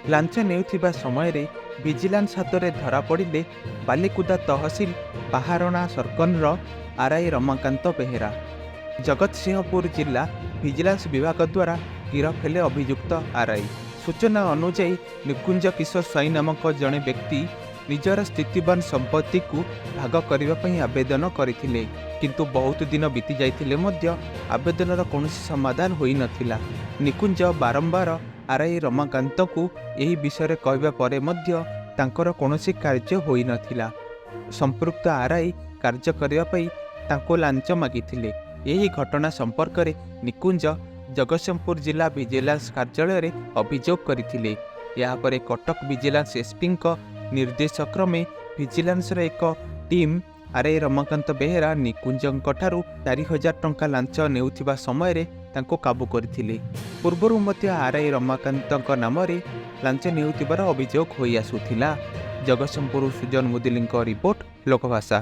ଲାଞ୍ଚ ନେଉଥିବା ସମୟରେ ଭିଜିଲାନ୍ସ ହାତରେ ଧରାପଡ଼ିଲେ ବାଲିକୁଦା ତହସିଲ ବାହାରଣା ସର୍କଲର ଆର୍ଆଇ ରମାକାନ୍ତ ବେହେରା। ଜଗତସିଂହପୁର ଜିଲ୍ଲା ଭିଜିଲାନ୍ସ ବିଭାଗ ଦ୍ୱାରା ଗିରଫ ହେଲେ ଅଭିଯୁକ୍ତ ଆର୍ଆଇ। ସୂଚନା ଅନୁଯାୟୀ, ନିକୁଞ୍ଜ କିଶୋର ସ୍ୱାଇଁ ନାମକ ଜଣେ ବ୍ୟକ୍ତି ନିଜର ସ୍ଥିତିବାନ ସମ୍ପତ୍ତିକୁ ଭାଗ କରିବା ପାଇଁ ଆବେଦନ କରିଥିଲେ। କିନ୍ତୁ ବହୁତ ଦିନ ବିତି ଯାଇଥିଲେ ମଧ୍ୟ ଆବେଦନର କୌଣସି ସମାଧାନ ହୋଇନଥିଲା। ନିକୁଞ୍ଜ ବାରମ୍ବାର ଆର୍ଆଇ ରମାକାନ୍ତଙ୍କୁ ଏହି ବିଷୟରେ କହିବା ପରେ ମଧ୍ୟ ତାଙ୍କର କୌଣସି କାର୍ଯ୍ୟ ହୋଇନଥିଲା। ସମ୍ପୃକ୍ତ ଆର୍ଆଇ କାର୍ଯ୍ୟ କରିବା ପାଇଁ ତାଙ୍କୁ ଲାଞ୍ଚ ମାଗିଥିଲେ। ଏହି ଘଟଣା ସମ୍ପର୍କରେ ନିକୁଞ୍ଜ ଜଗତସିଂହପୁର ଜିଲ୍ଲା ଭିଜିଲାନ୍ସ କାର୍ଯ୍ୟାଳୟରେ ଅଭିଯୋଗ କରିଥିଲେ। ଏହାପରେ କଟକ ଭିଜିଲାନ୍ସ ଏସ୍ପିଙ୍କ ନିର୍ଦ୍ଦେଶ କ୍ରମେ ଭିଜିଲାନ୍ସର ଏକ ଟିମ୍ ଆର୍ଆଇ ରମାକାନ୍ତ ବେହେରା ନିକୁଞ୍ଜଙ୍କଠାରୁ 4000 ଟଙ୍କା ଲାଞ୍ଚ ନେଉଥିବା ସମୟରେ ତାଙ୍କୁ କାବୁ କରିଥିଲେ। ପୂର୍ବରୁ ମଧ୍ୟ ଆର୍ଆଇ ରମାକାନ୍ତଙ୍କ ନାମରେ ଲାଞ୍ଚ ନେଉଥିବାର ଅଭିଯୋଗ ହୋଇଆସୁଥିଲା। ଜଗତସିଂହପୁର ସୁଜନ ମୁଦୁଲିଙ୍କ ରିପୋର୍ଟ, ଲୋକଭାଷା।